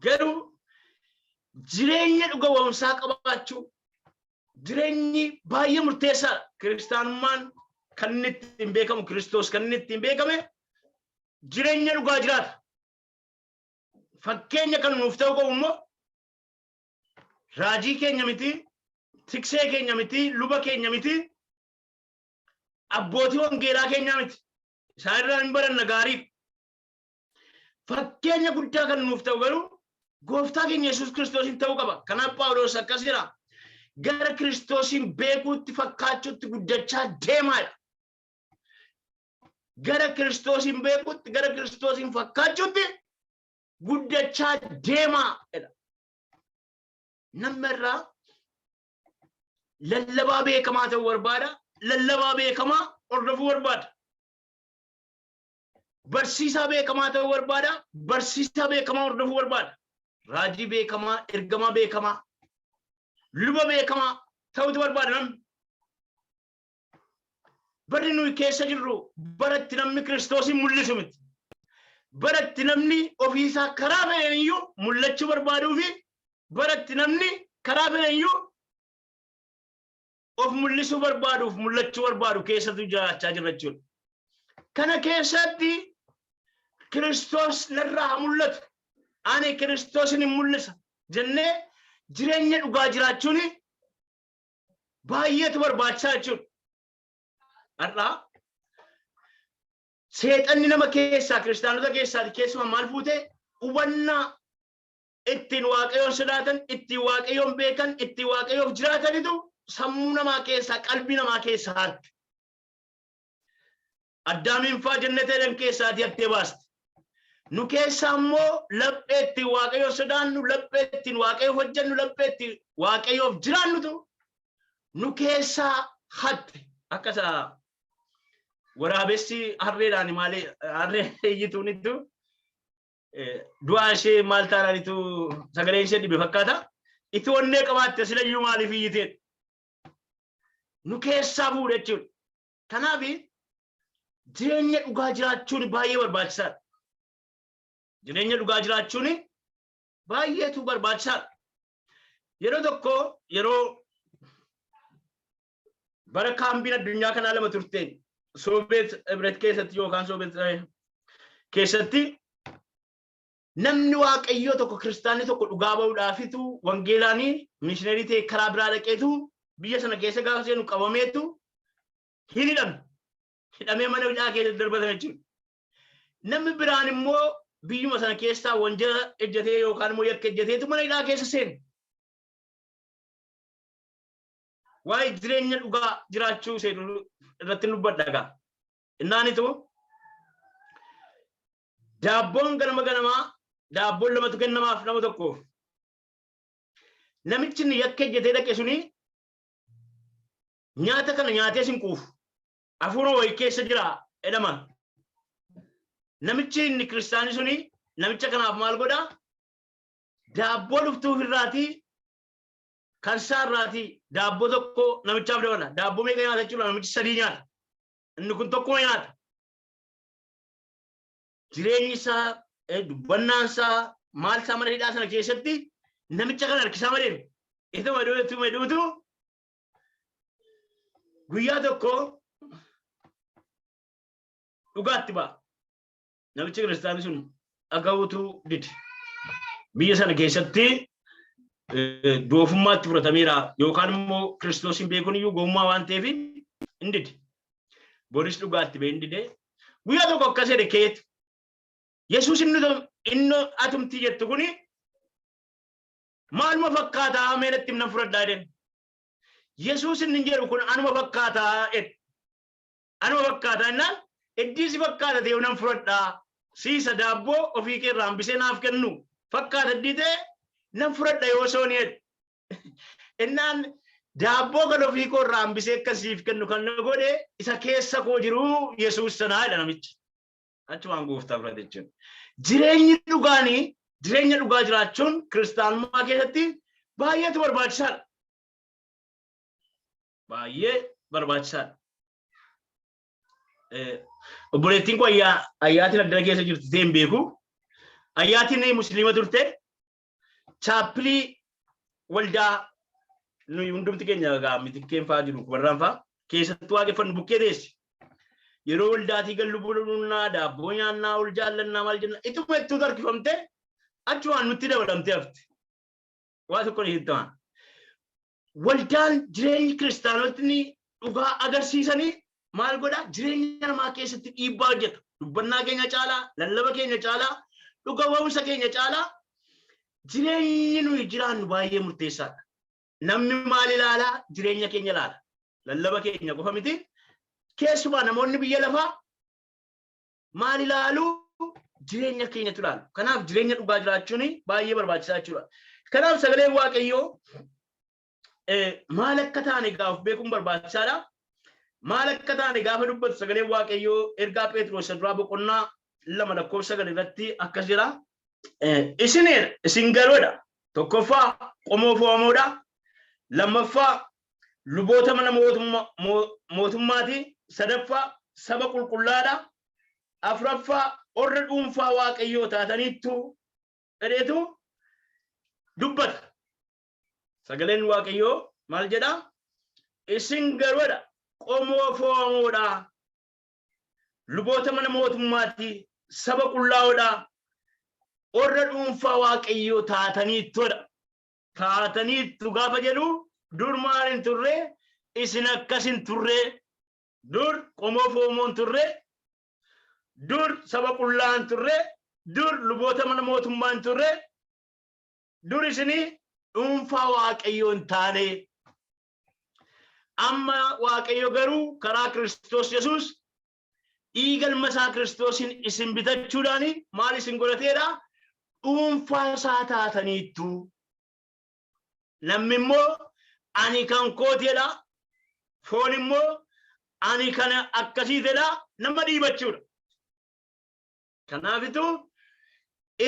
Garuu jireenya dhuga ba'umsaa qabaachuu, Jireenyi baay'ee murteessaadha. Kiristaanummaan kan inni ittiin beekamu, Kiristoos kan inni ittiin beekame jireenya dhugaa jiraata. Fakkeenya kan nuuf ta'u qabu immoo raajii keenya miti, tiksee keenya miti, luba keenya miti, abbootii wangeelaa keenyaa miti. Isaan irraa hin baranna gaariif. Fakkeenya guddaa kan nuuf ta'u garuu gooftaa keenya Yesuus Kiristoosiin ta'uu qaba. Kanaaf Phaawulos akkas jedha. Gara Kiristoosiin beekuutti fakkaachuutti guddachaa deemaadha. Gara Kiristoosiin beekuutti, gara Kiristoosiin fakkaachuutti guddachaa deemaa jedha. Namni irraa lallabaa beekamaa ta'uu barbaada. Lallabaa beekamaa hordofuu barbaada. Barsiisaa beekamaa ta'uu barbaada. Barsiisaa beekamaa hordofuu barbaada. Raajii beekamaa, ergamaa beekamaa, luba beekamaa ta'utu barbaada namni. Barri nuyi keessa jirru baratti namni Kiristoosiin mul'isu miti. Baratti namni ofiisaa karaa fedhen iyyuu mul'achuu barbaaduu fi baratti namni karaa fedhen iyyuu of mul'isuu barbaaduuf mul'achuu barbaadu keessatu jiraachaa jirra jechuudha. Kana keessatti Kiristoos narraa haa mul'atu. Ani Kiristoosin hin mul'isa jennee jireenya dhugaa jiraachuun baay'eetu barbaachisaa jechuudha. Har'aa seexanni nama keessaa, kiristaanota keessaati keessumaa maal fuute? Hubannaa ittiin Waaqayyoon sodaatan, ittiin Waaqayyoon beekan, ittiin Waaqayyoof jiraatanitu sammuu namaa keessaa, qalbii namaa keessaa hatte. Addaamiin faa jannata Eden keessaatii hattee baaste. Nu keessaa immoo laphee ittiin Waaqayyoon sodaannu, laphee ittiin Waaqayyoof hojjennu, laphee ittiin Waaqayyoof jiraannutu nu keessaa hatte. Akka isa waraabessi harreedhaan maalee harree iyyituunittu du'aa ishee maal taanaanitu sagaleen ishee dhibe fakkaata. Itti onnee qabaatte silayyuu maaliif iyyiteedha. Nu keessaa fuudhe jechuudha. Kanaaf jireenya dhugaa jiraachuun baay'ee barbaachisaadha. Jireenya dhugaa jiraachuun baay'eetu barbaachisaadha. Yeroo tokko, yeroo bara kaambiin addunyaa kanaa lama turte, Soobeet Hibret keessatti yookaan Soobeet keessatti, namni Waaqayyoo tokko, kiristaanni tokko dhugaa ba'uudhaafitu wangeelaanii mishiinarii ta'e karaa biraa dhaqeetu biyya sana keessa gaafa seenu qabameetu hin hidhame. Hidhamee mana hidhaa keessatti darbatan jechuudha. Namni biraan immoo biyyuma sana keessaa wanjala ejjatee yookaan immoo yakka ejjateetu mana hidhaa keessa seene. Waa'ee jireenya dhugaa jiraachuu seenu irratti dubbadha egaa. Innaanitu daabboon ganama ganamaa daabboon lamatu kennamaaf nama tokkoof. Namichi inni yakka ejjatee dhaqe suni nyaata kana nyaatee sin quufu. Hafuura wayii keessa jira jedhama. Namichi inni kiristaanii suni namicha kanaaf maal godhaa? Daabboo dhuftuuf irraatii, kan isaa irraatii daabboo tokko namichaaf dabala. Daabboo meeqa nyaata jechuudha? Namichi sadii nyaata. Inni kun tokkuma nyaata. Jireenyi isaa, dubbannaan isaa, maal isaa mana hidhaa sana keessatti namicha kana harkisaa malee ituma duutu duutu guyyaa tokko dhugaatti ba'a. Namichi kiristaanii sun dhaga'uutu dide. Biyya sana keessatti doofummaatti fudhatameera yookaan immoo Kiristoosiin beekuun iyyuu gowwummaa waan ta'eef hin dide. Boris dhugaatti ba'ee hin dide. Guyyaa tokko akkas jedhe keetu. Yesuus inni atumtii jettu kuni maaluma fakkaataa, mee natti himnan fudhadhaa jedheen. Yesuus inni jedhu kun anuma fakkaataa jedhe. Anuma fakkaataa jennaan, iddii si fakkaata ta'e nan fudhadhaa. Siisa daabboo ofii kee irraa hambisee naaf kennu fakkaata iddii ta'e nan fudhadha yoo sooni jedhe. Innaan daabboo kan ofii koo irraa hambisee akka siif kennu kan na godhe isa keessa koo jiru Yesuus sanaa jedha namichi. Achumaan gooftaa fudhate jechuudha. Jireenyi dhugaanii, jireenya dhugaa jiraachuun kiristaanummaa keessatti baay'eetu barbaachisaadha. Baay'ee barbaachisaadha. Obboleettiin koo ayyaatiin addana keessa jirti ta'e hin beeku. Ayyaatiin musliima turte, chaappilii waldaa Nuyi hundumti keenya egaa Mitikkeen fa'aa jiru, Kubarraan fa'aa keessattuu waaqeffannu bukkee teessi. Yeroo waldaatii gallu buna dhugnaa, daabboo nyaannaa, ol jaallannaa, maal jenna, ituma ittuu harkifamtee achumaan nutti dabalamtee hafte. Waa tokko ni hittaman. Waldaan jireenyi kiristaanotni dhugaa agarsiisanii maal godhaa? Jireenya namaa keessatti dhiibbaa hojjeta. Dubbannaa keenya caalaa, lallaba keenya caalaa, dhuga ba'umsa keenya caalaa jireenyi nuyi jiraannu baay'ee murteessaadha. Namni maal ilaalaa? Jireenya keenya ilaala. Lallaba keenya qofa miti. Keessumaa namoonni biyya lafaa maal ilaalu? Jireenya keenyatu ilaalu. Kanaaf jireenya dhugaa jiraachuun baay'ee barbaachisaa jechuudha. Kanaaf sagaleen Waaqayyoo maal akka taane gaaf beekuun barbaachisaadha. Maal akka taane gaafa dubbatu sagaleen Waaqayyoo ergaa Pheexiroos isa duraa boqonnaa 2 lakkoofsa 9 irratti akkas jedha. Isin isin garoodha. Tokkoffaa qomoo fo'amoodha. Lammaffaa luboota mana mootummaati. Sadaffaa saba qulqullaadha. Afuraffaa warra dhuunfaa Waaqayyoo taataniittu jedheetu dubbata. Sagaleen Waaqayyoo maal jedha? Isin garoodha, qomoo fo'amoodha, luboota mana mootummaati, saba qullaa'oodha, warra dhuunfaa Waaqayyoo taataniittudha. Taataniittu gaafa jedhu dur maal hin turre? Isin akkas hin turre. Dur qomoo fo'amoo hin turre, dur saba qullaa hin turre, dur luboota mana mootummaa hin turre, dur isinii dhuunfaa Waaqayyoo hin taane. Amma Waaqayyo garuu karaa Kiristoos Yesuus dhiiga ilma isaa Kiristoosiin isin bitachuudhaan maal isin godhateedha? Dhuunfaa isaa taataniittu. Namni immoo ani kan kooti jedha. Foon immoo ani kana akkasii jedha, nama dhiibachuudha. Kanaafitu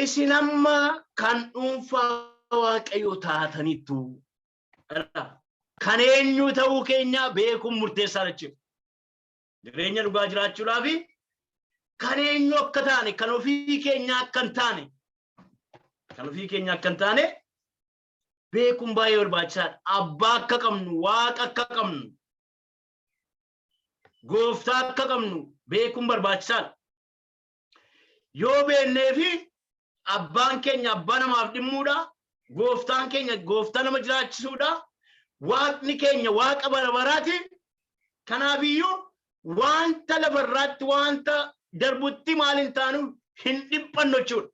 isin amma kan dhuunfaa Waaqayyoo taataniittu. Kan eenyu ta'uu keenya beekuun murteessaadha jechuudha. Jireenya dhugaa jiraachuudhaaf kan eenyu akka taane, kan ofii keenya akka hin taane, kan ofii keenya akka hin taane beekuun baay'ee barbaachisaadha. Abbaa akka qabnu, Waaqa akka qabnu, Gooftaa akka qabnu beekuun barbaachisaadha. Yoo beennee fi abbaan keenya abbaa namaaf dhimmuudha, gooftaan keenya gooftaa nama jiraachisuudha, Waaqni keenya Waaqa bara baraati. Kanaafiyyuu wanta lafarraatti, wanta darbutti maal hin taanu? Hin dhiphannu jechuudha.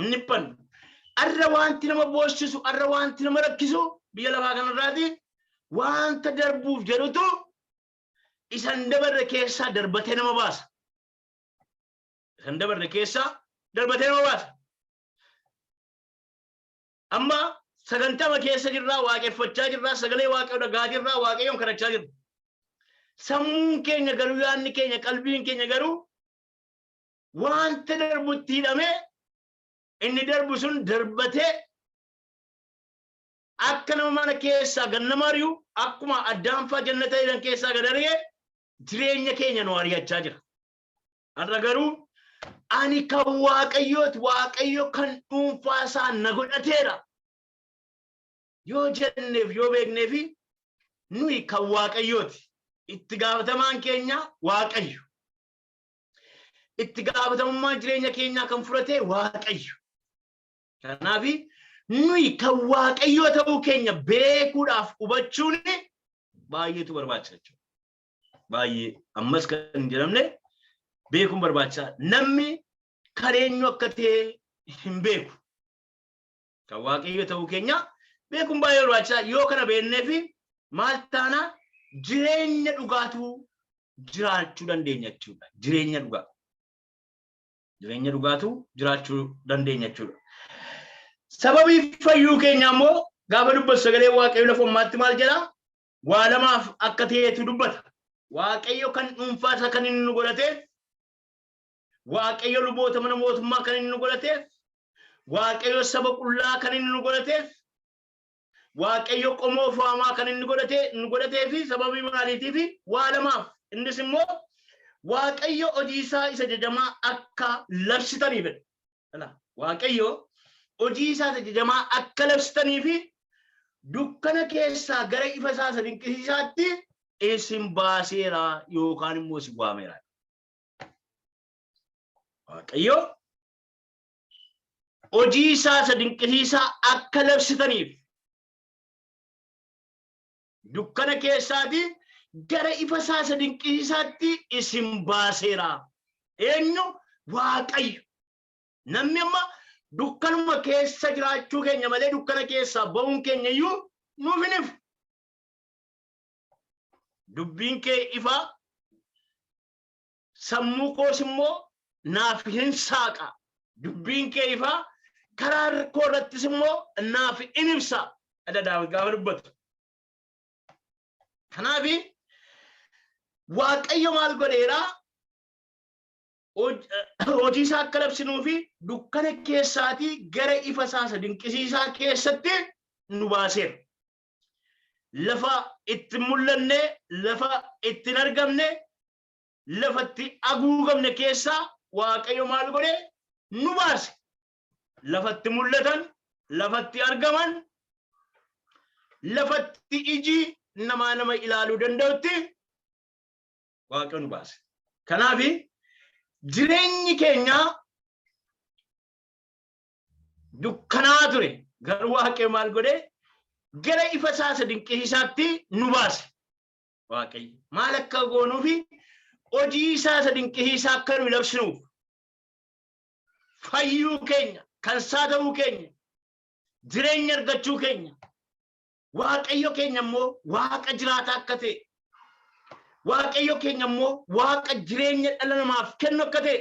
Hin dhiphannu. Arra wanti nama boossisu, arra wanti nama rakkisu biyya lafaa kanarraati wanta darbuuf jedhutu isan dabarre keessaa darbatee nama baasa. Isan dabarre keessaa darbatee nama baasa. Amma sagantama keessa jirraa, waaqeffachaa jirraa, sagalee Waaqayyoo dhagaa jirraa, Waaqayyoon kadhachaa jirra. Sammuun keenya garuu, yaadni keenya, qalbiin keenya garuu wanta darbutti hidhamee, inni darbu sun darbatee akka nama mana keessaa gad nama ari'u, akkuma Addaamfaa jannata Edan keessaa gad ari'e, jireenya keenya nu ari'achaa jira. Har'a garuu ani kan Waaqayyooti, Waaqayyo kan dhuunfaa isaa na godhateera yoo jenneef, yoo beekneefi nuyi kan Waaqayyooti. Itti gaafatamaan keenya Waaqayyo. Itti gaafatamummaa jireenya keenyaa kan fudhate Waaqayyo. Kanaaf nuyi kan Waaqayyoo ta'uu keenya beekuudhaaf hubachuun baay'eetu barbaachisa jechuudha. Baay'ee ammas kan hin jedhamne beekuun barbaachisaa. Namni kan eenyu akka ta'e hin beeku. Kan Waaqayyo ta'uu keenya beekuun baay'ee barbaachisaa. Yoo kana beeknee fi maal taana? Jireenya dhugaatu jiraachuu dandeenya jechuudha. Jireenya dhugaa. Jireenya dhugaatu jiraachuu dandeenya jechuudha. Sababii fayyuu keenya immoo gaafa dubbatu sagalee Waaqayyo lafa ammaatti maal jedhaa? Waa lamaaf akka ta'etu dubbata. Waaqayyo kan dhuunfaa isaa kan inni nu godhateef, Waaqayyo luboota mana mootummaa kan inni nu godhateef, Waaqayyo saba qullaa kan inni nu godhateef, Waaqayyo qomoo fo'amaa kan inni godhate nu godhatee fi sababii maaliitiif? Waa lamaaf. Innis immoo Waaqayyo hojii isaa isa jajamaa akka labsitaniif jedha. Waaqayyo hojii isaa isa jajamaa akka labsitanii fi Dukkana keessaa gara ifa isaa isa dinqisiisaatti isin baaseera yookaan immoo isin waameera. Waaqayyo hojii isaa isa dinqisiisaa akka labsitaniif dukkana keessaati gara ifa isaa isa dinqisiisaatti isin baaseera. Eenyu? Waaqayyo. Namni amma dukkanuma keessa jiraachuu keenya malee dukkana keessaa ba'uun keenya iyyuu nuuf hin ifu. Dubbiin kee ifa, sammuu koos immoo naaf hin saaqa. Dubbiin kee ifa, karaa koo irrattis immoo naaf in ibsa. Jedha Daawit gaafa dubbatu. Kanaaf Waaqayyo maal godheera? Hojii isaa akka labsinuu fi dukkana keessaatii gara ifa isaa isa dinqisiisaa keessatti nu baaseera. Lafa itti mul'anne, lafa itti hin argamne, lafa itti haguugamne keessaa Waaqayyo maal godhe? Nu baase. Lafatti mul'atan, lafatti argaman, lafatti iji namaa nama ilaaluu danda'utti Waaqayyo nu baase. Kanaaf jireenyi keenya dukkanaa ture. Garuu Waaqayyo maal godhe? Gara ifa isaa isa dinqisiisaatti nu baase. Waaqayyo maal akka goonuufi hojii isaa isa dinqisiisaa akka nu labsinuuf fayyuu keenya, kan isaa ta'uu keenya, jireenya argachuu keenya, Waaqayyo keenya immoo Waaqa jiraataa akka ta'e, Waaqayyo keenya immoo Waaqa jireenya dhala namaaf kennu akka ta'e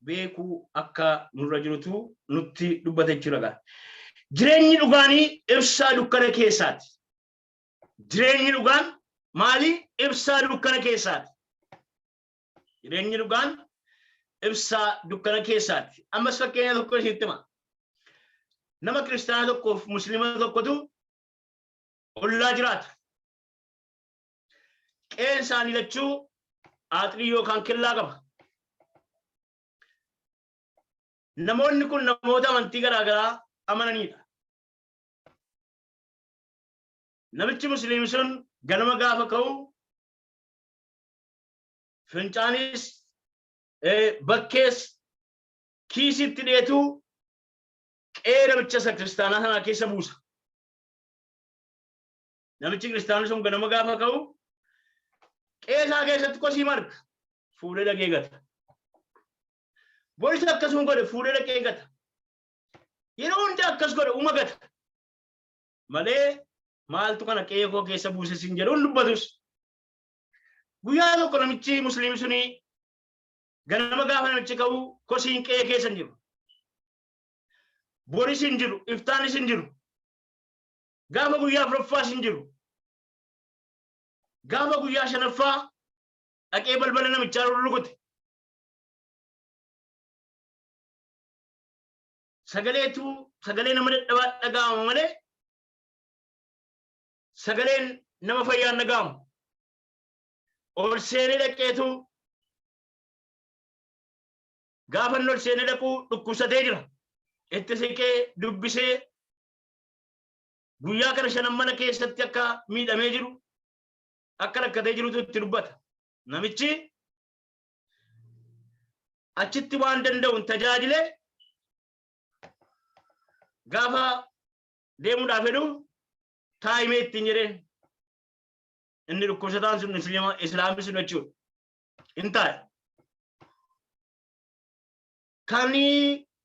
beekuu akka nurra jirutu nutti dubbata jechuudha. Jireenyi dhugaanii ibsaa dukkana keessaati. Jireenyi dhugaan maali? Ibsaa dukkana keessaati. Jireenyi dhugaan ibsaa dukkana keessaati. Ammas fakkeenya tokko isinitti hima. Nama kiristaana tokkoof musliima tokkotu ollaa jiraata. Qe'een isaanii lachuu aaxirii yookaan kellaa qaba. Namoonni kun namoota amantii garaagaraa amananiidha. Namichi musliimni sun ganama gaafa ka'u fincaanis bakkees kiisitti dheetu qe'ee namicha isa kiristaanaa sanaa keessa buusa. Namichi kiristaanaa sun ganama gaafa ka'u qe'ee isaa keessatti kosii marga fuudhee dhaqee gata. Boris akkasuma godhe fuudhee dhaqee gata. Yeroo hunda akkas godhe uma gata. Malee maaltu kana qe'ee koo keessa buuse sin jedhuun dubbatus. Guyyaa tokko namichi musliimni suni ganama gaafa namichi ka'u kosiin qe'ee keessa hin jiru. Boris hin jiru, iftaanis hin jiru. Gaafa guyyaa afuraffaas hin jiru. Gaafa guyyaa shanaffaa dhaqee balbala namichaa rurrukute. Sagaleetu sagalee nama dadhabaa dhaga'ama malee sagaleen nama fayyaan dhaga'amu. Ol seenee dhaqeetu gaafa inni ol seenee dhaqu dhukkubsatee jira. Itti siqee dubbisee guyyaa kana shanan mana keessatti akka miidhamee jiru akka rakkatee jirutu itti dubbata. Namichi achitti waan danda'uun tajaajile gaafa deemuudhaaf jedhu taa'imee ittiin jedheen inni dhukkubsataan sun islaamni sun jechuudha. Hin taa'e. Kan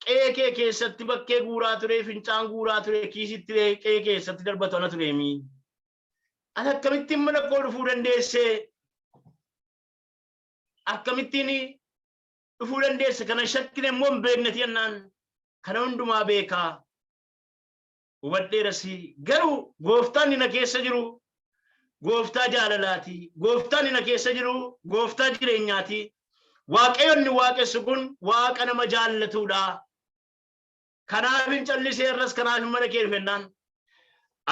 qe'ee kee keessatti bakkee guuraa ture, fincaan guuraa ture, kiisitti qe'ee keessatti darbatu ana tureemi. Ati akkamittiin mana koo dhufuu dandeessee? Akkamittiin dhufuu dandeesse? Kana shakkine immoo hin beekneti jennaan. Kana hundumaa beekaa. Hubadheeras garuu gooftaan na keessa jiru gooftaa jaalalaati. Gooftaan na keessa jiru gooftaa jireenyaati. Waaqayyo inni waaqessu kun waaqa nama jaallatuudha. Kanaaf hin callisee irras kanaaf hin mana kee dhufennaan.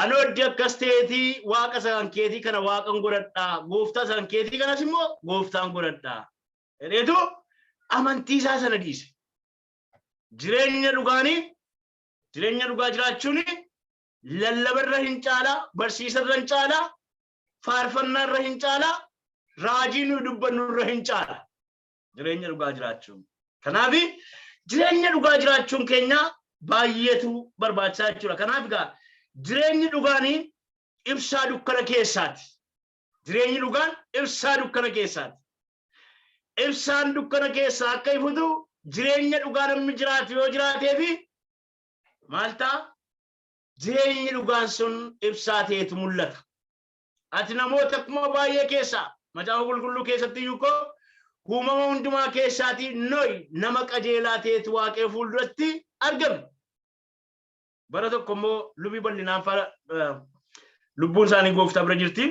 Ani hojii akkas ta'eetii waaqa isa kan keetii kana waaqan godhadha. Gooftaa isa kan keetii kanas immoo gooftaan godhadha. Jedheetu amantii isaa sana dhiise. Jireenya dhugaanii jireenya dhugaa jiraachuun Lallabarra hin caalaa, barsiisarra hin caalaa, faarfannaarra hin caalaa, raajii nuyi dubbannurra hin caala. Jireenya dhugaa jiraachuun. Kanaaf jireenya dhugaa jiraachuun keenya baay'eetu barbaachisaa jechuudha. Kanaaf egaa jireenyi dhugaanii ibsaa dukkana keessaati. Jireenyi dhugaan ibsaa dukkana keessaati. Ibsaan dukkana keessaa akka ifutu jireenya dhugaa namni jiraatu yoo jiraatee fi maal ta'a? Jireenyi dhugaan sun ibsaa ta'etu mul'ata. Ati namoota akkuma baay'ee keessaa, Macaafa Qulqulluu keessatti iyyuu koo, uumama hundumaa keessaatii Nohi nama qajeelaa ta'etu Waaqayyo fuulduratti argame. Bara tokko immoo lubii bal'inaan faana lubbuun isaanii gooftaa bira jirti.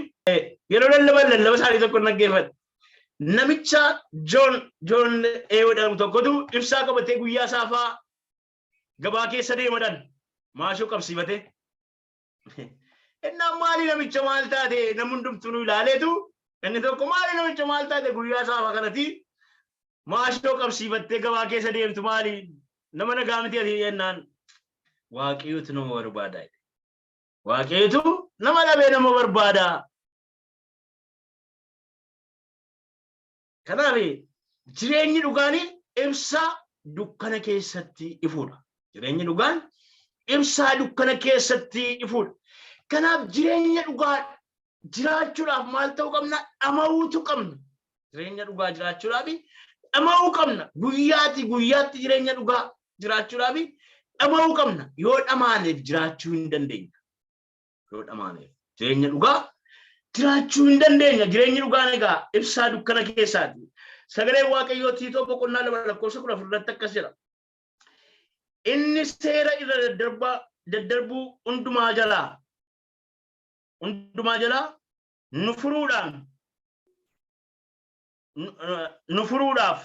Yeroo lallaban lallaba isaanii tokko dhaggeeffadhe. Namicha Joon A jedhamu tokkotu ibsaa qabatee guyyaa saafaa gabaa keessa deemadhan maashoo qabsiifatee. Innaan maali namicha maal taate, namni hundumtuu nu ilaaleetu, inni tokko maali namicha maal taate, guyyaa saafa kanati maashoo qabsiifattee gabaa keessa deemtu, maali nama nagaa miti ati jennaan, Waaqayyotu nama barbaada jedhe. Waaqayyotu nama dhabee nama barbaada. Kanaaf jireenyi dhugaanii ibsaa dukkana keessatti ifuudha. Jireenyi dhugaan ibsaa dukkana keessatti ifuudha. Kanaaf jireenya dhugaa jiraachuudhaaf maal ta'uu qabna? Dhama'uutu qabna. Jireenya dhugaa jiraachuudhaaf dhama'uu qabna. Guyyaati guyyaatti jireenya dhugaa jiraachuudhaaf dhama'uu qabna. Yoo dhamaaneef jiraachuu hin dandeenya. Yoo dhamaaneef jireenya dhugaa jiraachuu hin dandeenya. Jireenyi dhugaan egaa ibsaa dukkana keessaati. Sagaleen Waaqayyoo Tiitoo boqonnaa 2 lakkoofsa 14 irratti akkas jedha. Inni seera irra daddarbuu hundumaa jalaa nu furuudhaaf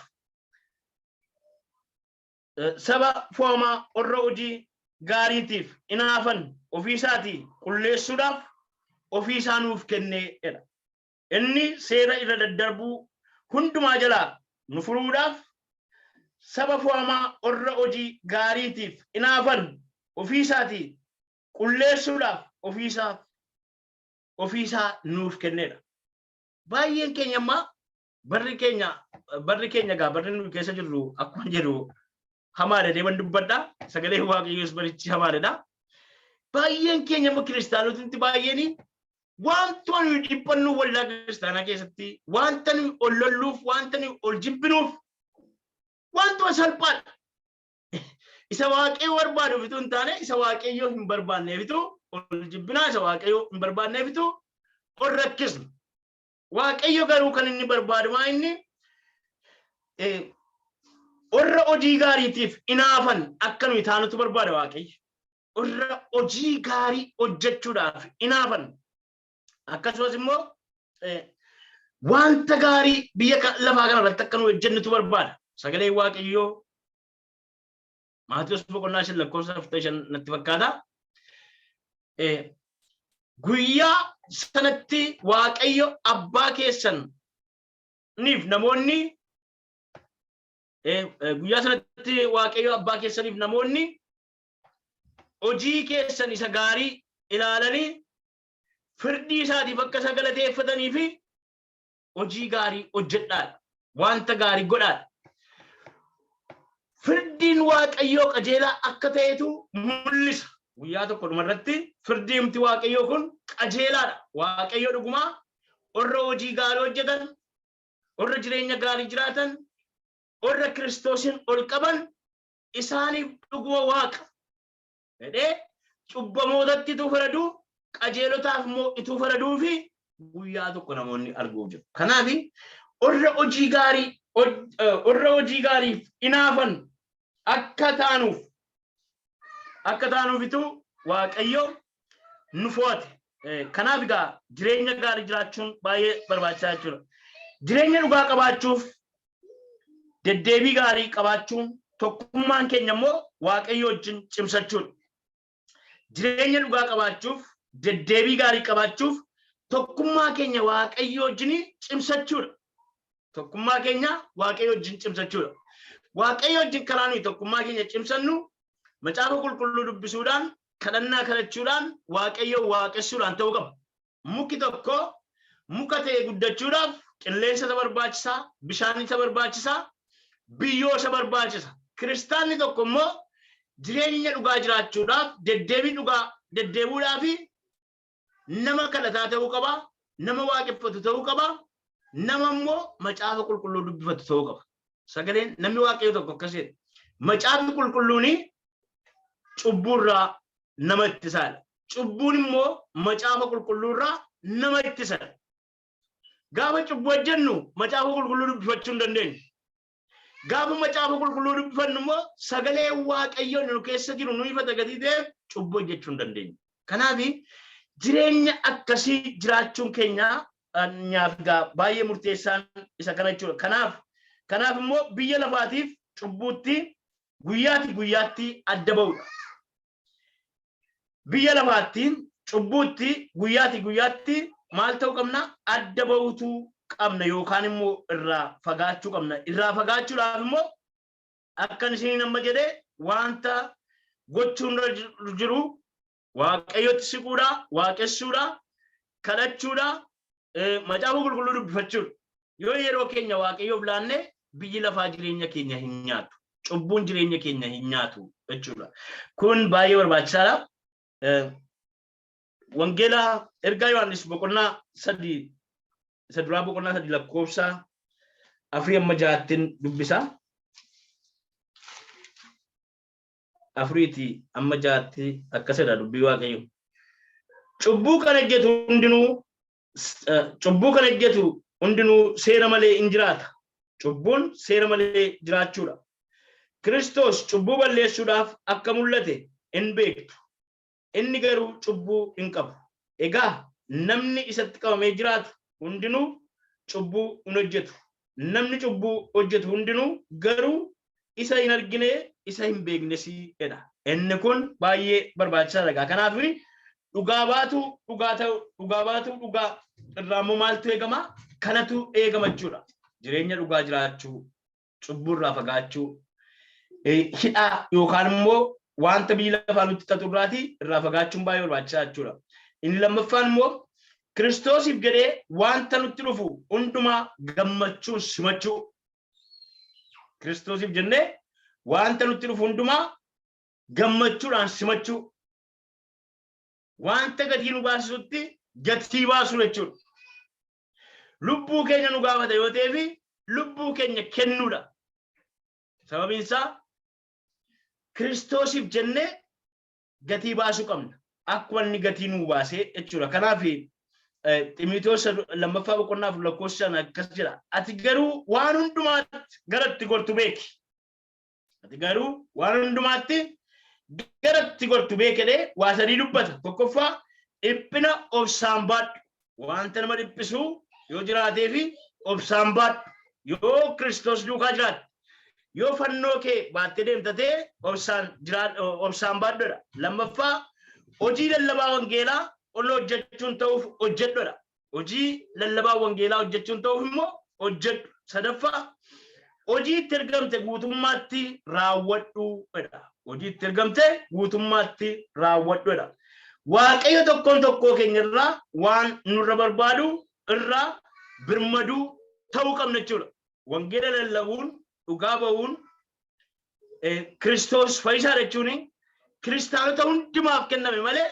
saba fo'amaa warra hojii gaariitiif inaafan ofiisaatii qulleessuudhaaf ofiisaa nuuf kennee jedha. Inni seera irra daddarbuu hundumaa jalaa nu furuudhaaf saba fo'amaa warra hojii gaariitiif inaafan ofiisaatii qulleessuudhaaf ofiisaa nuuf kenneedha. Baay'een keenya ammaa barri keenya egaa barri nuyi keessa jirru akkuma jedhu hamaadha deeman dubbadha. Sagalee Waaqayyoos barichi hamaadha. Baay'een keenya immoo kiristaanotni baay'een wantuma nuyi dhiphannu waldaa kiristaanaa keessatti, wanta nuyi ol lolluuf, wanta nuyi ol jibbinuuf wantuma salphaadha. Isa Waaqayyo barbaaduuf hin taane, isa Waaqayyo hin barbaanneefitu ol jibbinaa, isa Waaqayyo hin barbaanneefitu ol rakkisna. Waaqayyo garuu kan inni barbaadu maa inni warra hojii gaariitiif inaafan akka nuyi taanutu barbaada Waaqayyo. Warra hojii gaarii hojjechuudhaaf inaafan. Akkasumas immoo wanta gaarii biyya lafaa kana irratti akka nu hojjennutu barbaada. Sagaleen Waaqayyoo Maatiyus boqonnaa 5 lakkoofsa 45 natti fakkaata. Guyyaa sanatti Waaqayyo abbaa keessaniif namoonni, guyyaa sanatti Waaqayyo abbaa keessaniif namoonni hojii keessan isa gaarii ilaalanii firdii isaatiif akka isa galateeffatanii fi hojii gaarii hojjedhaadha. Wanta gaarii godhaadha. Firdiin Waaqayyoo qajeelaa akka ta'etu mul'isa. Guyyaa tokko dhumarratti firdiimti Waaqayyoo kun qajeelaadha. Waaqayyo dhugumaa warra hojii gaarii hojjetan, warra jireenya gaarii jiraatan, warra Kiristoosin ol qaban isaaniif dhuguma Waaqa. Jedhee cubbamootatti ituu faraduu, qajeelotaaf immoo ituu faraduu fi guyyaa tokko namoonni arguuf jiru. Kanaaf warra hojii gaariif inaafan akka taanuufitu Waaqayyo nu fo'ate. Kanaaf egaa jireenya gaarii jiraachuun baay'ee barbaachisaa jechuudha. Jireenya dhugaa qabaachuuf deddeebii gaarii qabaachuun, tokkummaan keenya immoo Waaqayyo wajjin cimsachuudha. Jireenya dhugaa qabaachuuf, deddeebii gaarii qabaachuuf, tokkummaa keenya Waaqayyo wajjin cimsachuudha. Tokkummaa keenya Waaqayyo wajjin cimsachuudha. Waaqayyo wajjin karaa nuyi tokkummaa keenya cimsannu Macaafa Qulqulluu dubbisuudhaan, kadhannaa kadhachuudhaan, Waaqayyo waaqessuudhaan ta'uu qaba. Muki tokko muka ta'e guddachuudhaaf qilleensa isa barbaachisaa, bishaan isa barbaachisaa, biyyoo isa barbaachisa. Kiristaanni tokko immoo jireenya dhugaa jiraachuudhaaf, deddeebii dhugaa deddeebuudhaaf nama kadhataa ta'uu qaba, nama waaqeffatu ta'uu qaba, nama immoo Macaafa Qulqulluu dubbifatu ta'uu qaba. Sagaleen namni Waaqayyo tokko akkas jedhe. Macaafni Qulqulluun cubbuurraa nama ittisaadha. Cubbuun immoo Macaafa Qulqulluurraa nama ittisadha. Gaafa cubbuu hojjennu Macaafa Qulqulluu dubbifachuu hin dandeenyu. Gaafa Macaafa Qulqulluu dubbifannu immoo sagalee Waaqayyoo nu keessa jiru nu ifata gatii ta'eef cubbuu hojjechuu hin dandeenyu. Kanaaf jireenya akkasii jiraachuun keenya nyaaf egaa baay'ee murteessaan isa kana jechuudha. Kanaaf immoo biyya lafaatiif cubbuutti guyyaati guyyaatti adda ba'uudha. Biyya lafaatti cubbuutti guyyaati guyyaatti maal ta'uu qabna? Adda ba'uutu qabna yookaan immoo irraa fagaachuu qabna. Irraa fagaachuudhaaf immoo akkan isiniin amma jedhee wanta gochuun irra jiru Waaqayyotti siquudha, waaqessuudha, kadhachuudha, Macaafa Qulqulluu dubbifachuudha. Yoo yeroo keenya Waaqayyoof laanne biyyi lafaa jireenya keenya hin nyaatu. Cubbuun jireenya keenya hin nyaatu jechuudha. Kun baay'ee barbaachisaadha. Wangeela ergaa Yohaannis boqonnaa 3 isa duraa boqonnaa 3 lakkoofsa 4 amma 6ttin dubbisa. 4tii amma 6tti akkasidha dubbii Waaqayyo. Cubbuu kan hojjetu hundinuu cubbuu kan hojjetu hundinuu seera malee in jiraata. Cubbuun seera malee jiraachuudha. Kiristoos cubbuu balleessuudhaaf akka mul'ate in beektu. Inni garuu cubbuu hin qabu. Egaa namni isatti qabamee jiraatu hundinuu cubbuu hin hojjetu. Namni cubbuu hojjetu hundinuu garuu isa hin argine, isa hin beeknes jedha. Inni kun baay'ee barbaachisaadha. Kanaaf dhugaa baatu dhugaa ta'u, dhugaa baatu dhugaa irraa immoo maaltu eegama? Kanatu eegama jechuudha. Jireenya dhugaa jiraachuu, cubbuu irraa fagaachuu, hidhaa yookaan immoo wanta biyyi lafaa nutti xaxu irraatii irraa fagaachuun baay'ee barbaachisaa jechuudha. Inni lammaffaan immoo Kiristoosiif jedhee wanta nutti dhufu hundumaa gammachuun simachuu. Kiristoosiif jennee wanta nutti dhufu hundumaa gammachuudhaan simachuu. Wanta gatii nu baasisutti gatii baasuu jechuudha. Lubbuu keenya nu gaafata yoo ta'eef lubbuu keenya kennuudha. Sababiin isaa Kiristoosiif jennee gatii baasuu qabna. Akkuma inni gatii nuu baasee jechuudha. Kanaaf Ximitewoos lammaffaa boqonnaa 4 lakkoofsa 5 akkas jedha. Ati garuu waan hundumaatti gara itti gortu beeki. Ati garuu waan hundumaatti gara itti gortu beeki jedhee waa sadii dubbata. Tokkoffaa, dhiphina obsaan baadhu. Wanta nama dhiphisu yoo jiraatee fi obsaan baadhu. Yoo Kiristoos duukaa jiraatte, yoo fannoo kee baattee deemtatee obsaan obsaan baadhuudha. Lammaffaa, hojii lallabaa wangeelaa ol hojjechuun ta'uuf hojjedhuudha. Hojii lallabaa wangeelaa hojjechuun ta'uuf immoo hojjedhu. Sadaffaa, hojii itti ergamte guutummaatti raawwadhuudha. Hojii itti ergamte guutummaatti raawwadhuudha. Waaqayyo tokkoon tokkoo keenya irraa waan nurra barbaadu irraa birmaduu ta'uu qabna jechuudha. Wangeela lallabuun, dhugaa ba'uun, Kiristoos fayyisaa jechuun kiristaanota hundumaaf kenname malee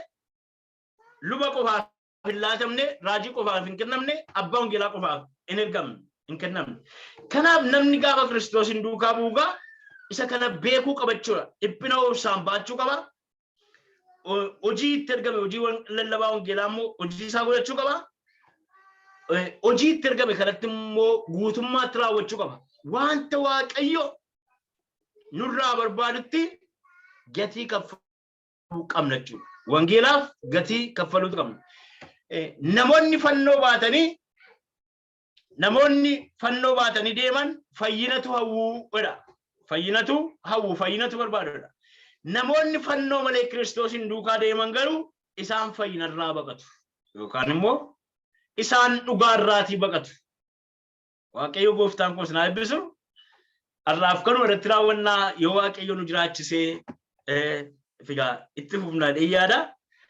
luba qofaaf hin laatamne, raajii qofaaf hin kennamne, abbaa wangeelaa qofaaf hin ergamne, hin kennamne. Kanaaf namni gaafa Kiristoosin duukaa buugaa isa kana beekuu qaba jechuudha. Dhiphina obsaan baachuu qaba. Hojii itti ergame, hojii lallabaa wangeelaa immoo hojii isaa godhachuu qaba. Hojii itti ergame kanatti immoo guutummaatti raawwachuu qaba. Wanta Waaqayyo nurraa barbaadutti gatii kaffaluu qabna jechuudha. Wangeelaaf gatii kaffaluu qabna. Namoonni fannoo baatanii namoonni fannoo baatanii deeman fayyinatu hawwuu jedha. Fayyinatu hawwu, fayyinatu barbaadudha. Namoonni fannoo malee Kiristoosin duukaa deeman garuu isaan fayyinarraa baqatu. Yookaan immoo isaan dhugaarraatii baqatu. Waaqayyo gooftaan koo isin haa eebbisu. Har'aaf kanuma irratti raawwannaa, yoo Waaqayyo nu jiraachisee. Egaa itti fufnaa yaada.